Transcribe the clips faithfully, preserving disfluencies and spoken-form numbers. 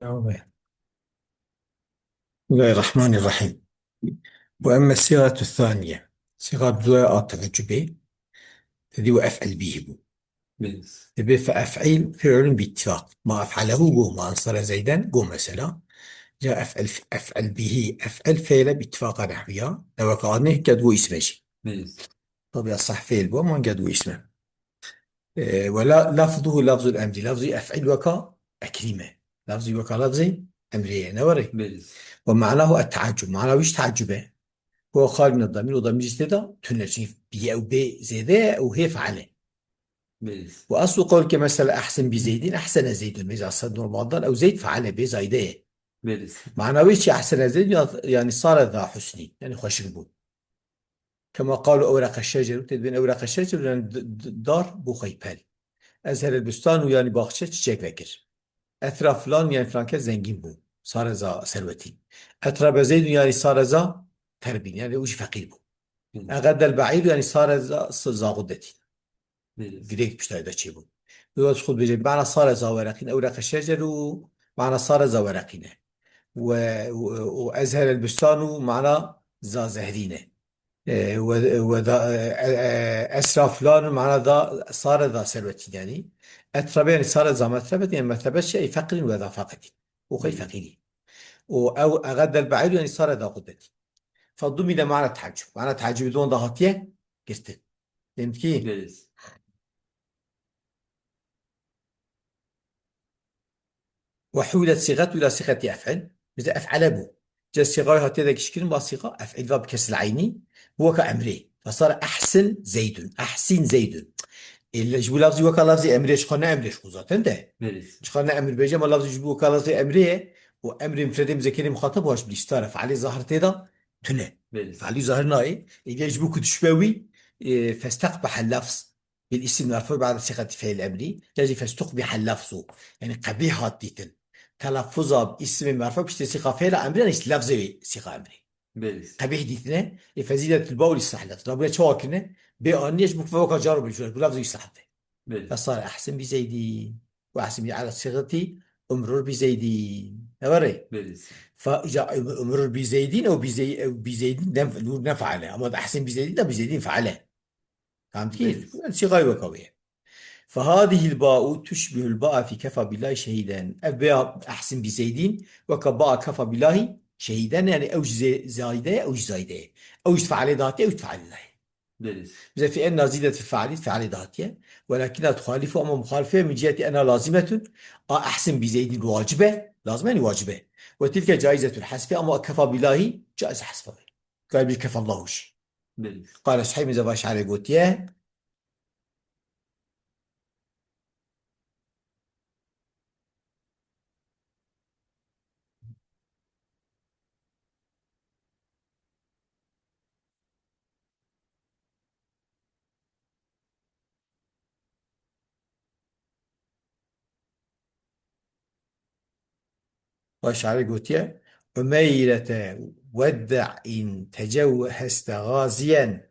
Tamam. بسم الله الرحمن الرحيم. وأما الصيغة الثانية، صيغة دوية التعجب، تدي وأفعل به بو. Belê. تبي فأفعل فعل باتفاق. ما أفعله بو، ما أنصر زيدا بو مثلًا. جا أفعل، أفعل به، أفعل فعل باتفاق نحوية. لو كان قد بو اسمه شي. Belê. طبيعة صح فعل بو، ما قد بو اسمه. E, ولا لفظه لفظ الأمر. Lafzî ef'îl weka ekrîm e. Lafzî weka lafzê emrê ye, ne were? Belê. ومعناه التعجب. Mana wî jî teacub e. هو خال من الضمير, û damîr jî tê de tune. Çunkî bi ye û bê zêde ye û hê feal e. Belê. وأصل قولك mesela أحسن بزيد, أحسن زيد. Mesela normalde ew Zeyd feal e, bê zayde ye. Belê. Mana wê çi أحسن زيد ya-, yani صار ذا حسن. Yani xweşik bû. كما قالوا أورق الشجر, tê dibên أورق الشجر, yani d-, d-, dar bû xwey pel. أزهر البستان, yani baxçe çiçek vekir. أثرى فلان, yani filan kes zengîn bû. صار ذا ثروة. أترب زيد, yani صار ذا كرب, yani ew jî feqîr bû. Hı. أغد البعير, yani صار ذا, ذا غدة. Belê. Girêk piştayê de çêbû. Bi wek xwe dibêje, mana صار ذا ورق, أورق الشجر û mana صار ذا ورق ne. Ve, ve, û أزهر البستان û mana ذا زهر ne. E, ve, ve da, e, e, أثرى فلان û mana ذا, صار ذا ثروة yani. أترب yani صار ذا متربة, yani متربة şey, feqîr ve ذا فاقة. Û xwey Belê. Feqîrî. Û ew أغد البعير yani صار ذا غدة. فضمن معنى التعجب. Mana teacubî di wan de hatiye girtin. Fehmtî? Belê. وحولت صيغته إلى صيغة أفعل. Mesela ef'ale bû. Ca sîxayê hatiye de gişkirin, ba sîxa ef'il va bi kesril eynî. Bû weka emrê. فصار أحسن زيد. أحسن زيد. Ê, ji bo lafzî weka lafzê emrê, çiqa ne emrê ji xwe zaten de. Belê. Çiqa ne emir bêje, ma lafzî ji bo weka lafzê emrê ye. Û emrê mufredê muzekerê muxatab wa ji bilîstare. Fealê zahir tê de tune. Belê. Fealî zahir nayê. Ê, gel ji bo ku dişbe wî, e, فاستقبح اللفظ بالاسم المرفوع بعد صيغة فعل الأمر. Ca jî فاستقبح اللفظ. Yani qebîh hat dîtin. Telaffuza bi îsimê merfû piştê sîxa fêla emrê, yani lafzê wê sîxa emrê. Belê. Qebîh dîtine, ê فزيدت الباء لاصطلاح اللفظ. Rabûne çawa kirine? Bê aniye ji bo ku weka car û bêjû, bu lafzê wî sahib e. Belê. فصار أحسن بزيد. وأحسن على صيغة أمرر بزيد. Ne were? Belê. Fa, ja, أمرر بزيد, ew بزي-, ew بزيد ne, ne feal e. Ama أحسن بزيد de بزيد feal e. Tamam ki? Belê. Sîxayê weka wê ye. فهذه الباء تشبه الباء في كفى بالله شهيدا. Ev bêya أحسن بزيد weka ba كفى بالله شهيدا, yani ew jî zê-, zayde ye, ew jî zayde ye. Ew jî fealê datiye, ew jî fealê datiye. Belê. Mesela في أن زيدت في فعل, fealê datiye. ولكنها تخالف, ama muxalif e, من جهة أنها لازمة. A أحسن بزيد wacib e, lazim e, yani wacib e. وتلك جائزة الحذف, ama كفى بالله caiz hezf e. Gayb كفى الله jî. Belê. قال الشعيب, mesela şairê gotiye. Wa şairê gotiye, عميرة ودع إن تجهزت غازيا.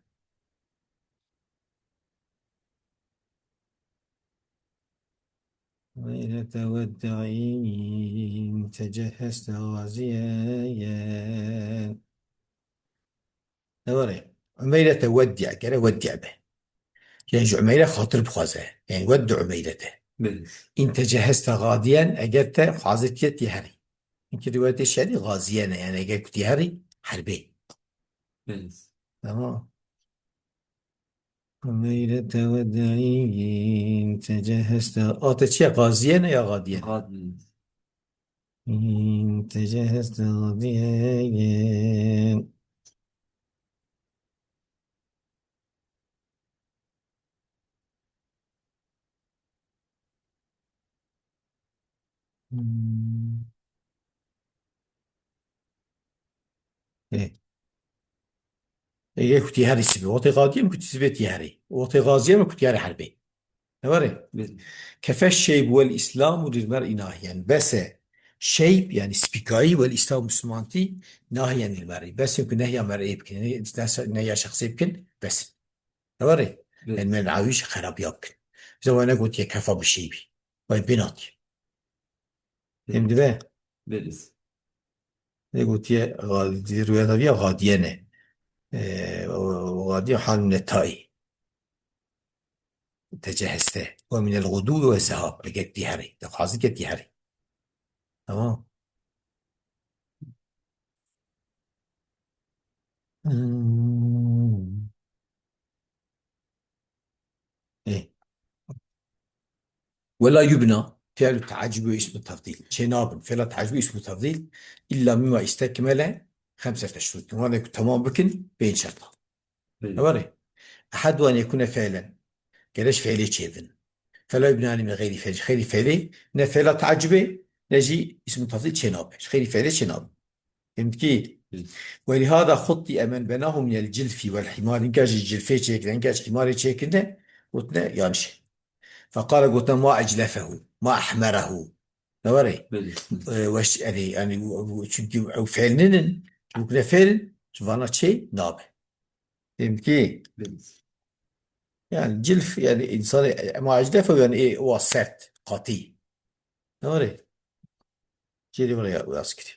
عميرة ودع إن تجهزت غازيا. Ne were? Umeyrete weddi'a, gere weddi' be. Yani ji Umeyre xatir bixwaze. Yani weddi' Umeyrete. Belê. İn tecehhezte gadiyen, eger te hazir tiye tî herî. Çünkü rivayetê şerî gaziyene, yani eger ku tî herî, herbê. Belê. Tamam. Umeyrete wed'i in tecehhezte. A te çi ye? Gaziyene ya gadiyene? Gadiyen. In tecehhezte gadiyen. Hmm. Ê. Ê, ku tî herî sibê. Wextê gadiye min ku tî sibê tî herî. Wextê gaziye min ku tî herî herbê. Ne were? Belê. Kefe şeyb vel İslamu lil mer'i nahiyen. Bes e şeyb, yani spîkayî, vel İslam, Müslümantî, nahiyen lil mer'i. Bes e ku nehya mer'ê bikin. Ne-, nehya şexsê bikin, bes. Ne were? Belê. Yani men'awî ji xerabiya bikin. Mesela we negotiye kefa bi şeybî. Vay bênatî. Belê. Em dibe. Belê. Lê gotiye, di rûyeta vî ya xadiye ne. E, o, o xadiye hal netayî. Teceheste. Ve minel xuduwi ve zehab. Eger tî herî. Dixwazi ke tî herî. Tamam. Hmm. E. Ve la yubna fi'lu teaccubî ve ismu tefdîl. Çê nabin. Fi'la teaccubî ismu tefdîl. İlla mimma istekmele xemsete şurut. Wan ku temam bikin, pênc şerta. Belê. Ewarê. Ehad wan yekune fi'len. Gerek fi'lê çêbin. Fela yubna li min xeyrî fi'l. Xeyrî fi'lê ne fi'la teaccubê, ne jî ismu tefdîl çê nabe. Xeyrî fi'lê çê nabe. Fehmî? Belê. Ve lihada xuttî emen benahu minel cilfi vel himar. Înka ji cilfê çêkirine, înka ji himarê çêkirine, gotine yanlış e. Feqale gotine ma eclefehu, ma ehmerehu. Ne were? Belê. E, weş, yani, yani, bu, bu, çünkü ew fi'l nînin, gotine fi'l, ji vana çê nabe. Fehmî? Belê. Yani cilf, yani insanê, ma eclefehu yani, e, o sert, katî. Ne were? Cêrî were ya, were askirî.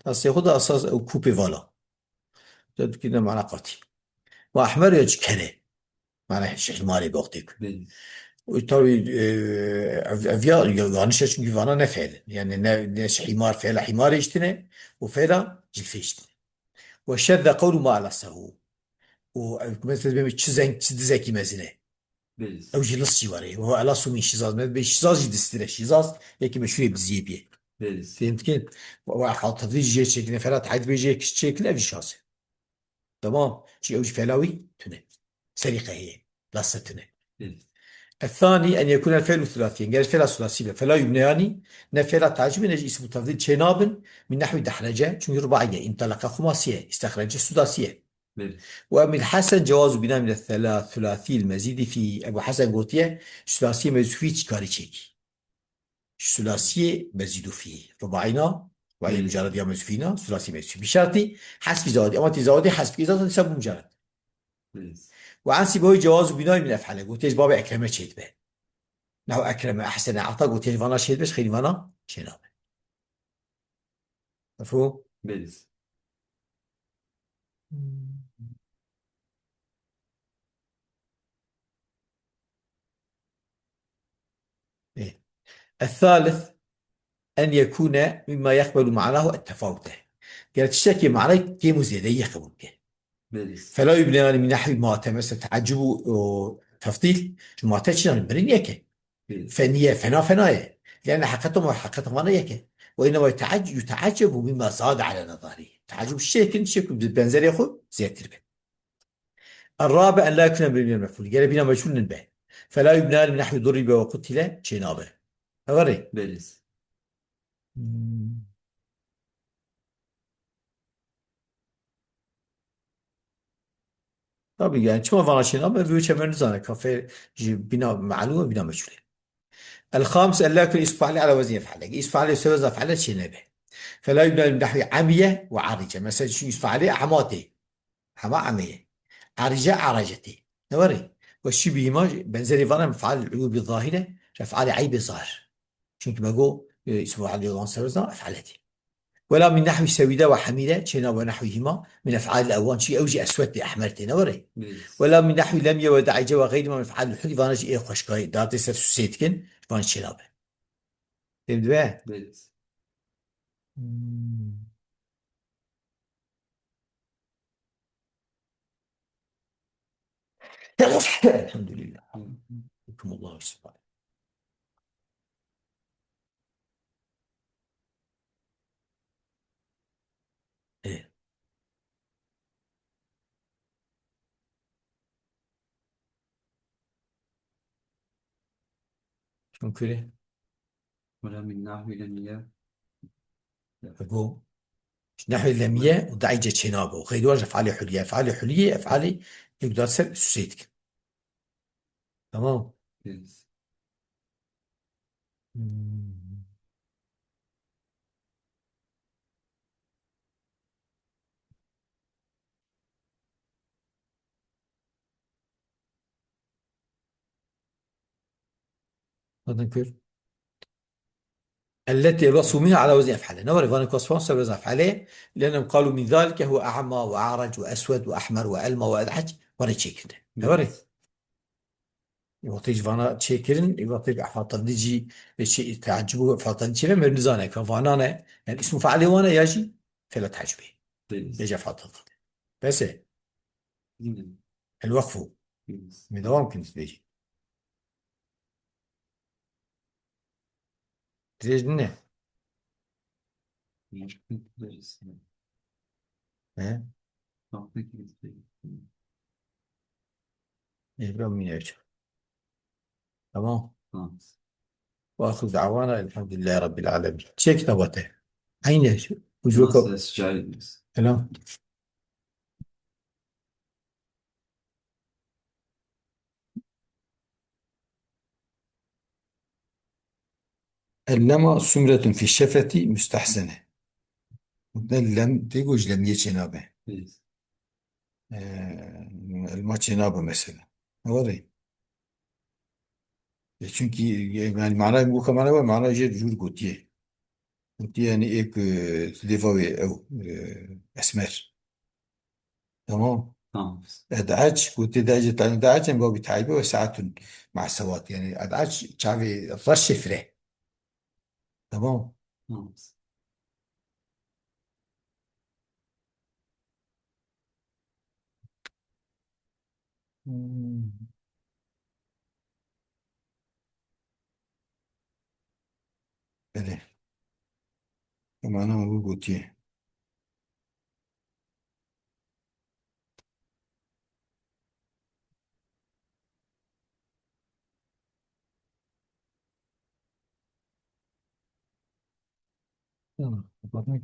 Asê xwe de esas ew kûpê vala. Te dikî ne mana qatî. Ve ehmer ya ji kerê. Mana şehmarê boxtêk. Belê. Û tabii, e, ev, ev ya, ya, yanlış e çünkü vana ne fi'l. Yani ne, ne şehmar fi'la himarê iştine, û fi'la cilfê iştine. Ve şedde qewlu ma elasehu. Û ev mesela bê çi zeng, çi dizekî mezin e. Belê. Ew jî lis jî were. Ve elasu min şizaz. Me bê şizaz jî distir e. Şizaz yekî meşhûrê bi diziyê bîye. Belê. Fehmî? Ve, ve hatta jê çêkine, felat hayd bê jê çêkine, ev jî şaz e. Tamam. Çi ew jî fela wî tune. Serî qehiyê. Lasa tune. Belê. Ethani en yekune fi'lu thulasiyen. Gel fi'la thulasi be. Fela yubne yani ne fi'la teaccubê ne jî ismu tefdîl çê nabin. Min nehwi dehrece. Çünkü rubaî ye. İntalaka xumasiye. İstehrece sudasiye. Belê. Ve min hesen cewazu bina min thela-, thulasi mezidi fi. Ebu Hesen gotiye, sulasiyê mezîdû fî çi karî çêkî? Sulasiyê mezîdû fî. Rubaîna, rubaî Belê. Mucared ya mezîdû fî na, sulasiyê mezîdû fî. Bi şertî hesbî zawadî. Ama tî zawadî hesbî zaten dîsa bû mucared. Belê. Ve an Sîbawî cewazu bina min ef'ale. Gotiye ji babê Ekreme çêdibe. Nehu Ekreme, ehsene, ata gotiye ji vana çêdibe, ji xeyrî vana çênabe. Mefhûm? Belê. Ê. Ethâlith, en yekûne mimma yeqbelu ma'nahu ettefawute. Ger tiştekî manayê kêm û zêdeyî qebûl bike. Belê. Fela yubne yani min nehwi mate, mesela teaccub û, û tefdîl, ji mate çi yani mirin yek e. Belê. Feniye, fena fena ye. Lene heqeta ma heqeta vana yek e. Ve innema yutecc-, yuteccebu mimma zade ala nazari. Teaccub şekin, şekin bi benzerê xwe zêdetir be. Errabe en la yekune bîna mef'ul. Gere bîna mec'ul nin be. Fela yubne li nehwi duribe ve qutile çênabe. Heverê. Belê. Hmm. Tabii yani çima vana çênabe, vê çemer nizane. Kafe ji bîna ma'lûm e, bîna mec'ul e. El-xamis, en la yekune ismu fa'li ala wezni yef'ale. Ismu fa'li se wezna fa'le çê nebe. Fela yubna li nehwi amiye ve arice. Mesela şu ismu fa'li amatê. Hema ameye. Arice, aracetê. Ne were? Ve şibihîma benzerî vana min fa'al uyubi zahire, ref'ali eybi zahir. Çünkü me go, e, ismu fa'li olan se wezna ef'aletî. Wela min nehwi sewîde ve hemîre, çêna ve nehwî hîma, min ef'alil ewan, çi ew jî eswed tê, ehmer tê, ne were? Belê. Wela min nehwi lemye ve daice ve xeyrî ma min ef'alil hulî, vana jî ê xweşkayê, datê ser susê dikin, van çênabe. Fêm dibe? Belê. Hmm. Elhamdülillah. Hükmullah subhanahu. E. Şunu kure. Wela min nahwi lemiye. Ego. Nehwê lemiye û daice çênabe. Xeyrî wan ji ef'alê hulî. Ef'alê hulî, ef'alê yek da ser susê dikin. Tamam. Yes. Hmm. Zaten kör. التي الوصف منها على وزن أفعل. Ne were, vanê ku sifan ser wezn ef'alê, لأنهم قالوا من ذلك هو أعمى وأعرج وأسود وأحمر وألمى وأدعج. Were çêkirine. Ne were? Wextê ji vana çêkirin, wextê bi ef'al tefdîl jî, e, çi, teacub û ef'al tefdîl çêbe, me nizane ka vana ne, yani ismu fe'lê wan e ya jî fela teacubê. Değil. Ya jî ef'al tefdîl. Bes e. Değil. El wekfu. Değil. Me dewam kin dibêjî. Dirêj nîne. He? Ê, bira mîne çi. Tamam. Tamam. Ve ahiru da'wana elhamdülillahi rabbil alemin. Çek kitaba te. Aynı. Ucu Nasıl ko- es cahil misin? Selam. Ellema sumretun fi şefeti müstehsene. Lem tê ku ji lemiyê çênabe. Evet. Ee, elma çênabe mesela. Ne var ê? E, çünkü, e, yani manayê weke mana var, mana jê jûr gotiye. Gotiye yani êk, e, lêva wê ew, e, esmer. Tamam. Tamam. Ed'ac, gotiye de ecê tane ed'ac, em babî taybî ve saetun ma'sewat. Yani ed'ac çavê reş şifre. Tamam. Tamam. Hmm. Belê. Mana wî gotiye. Tamam, kapatmak.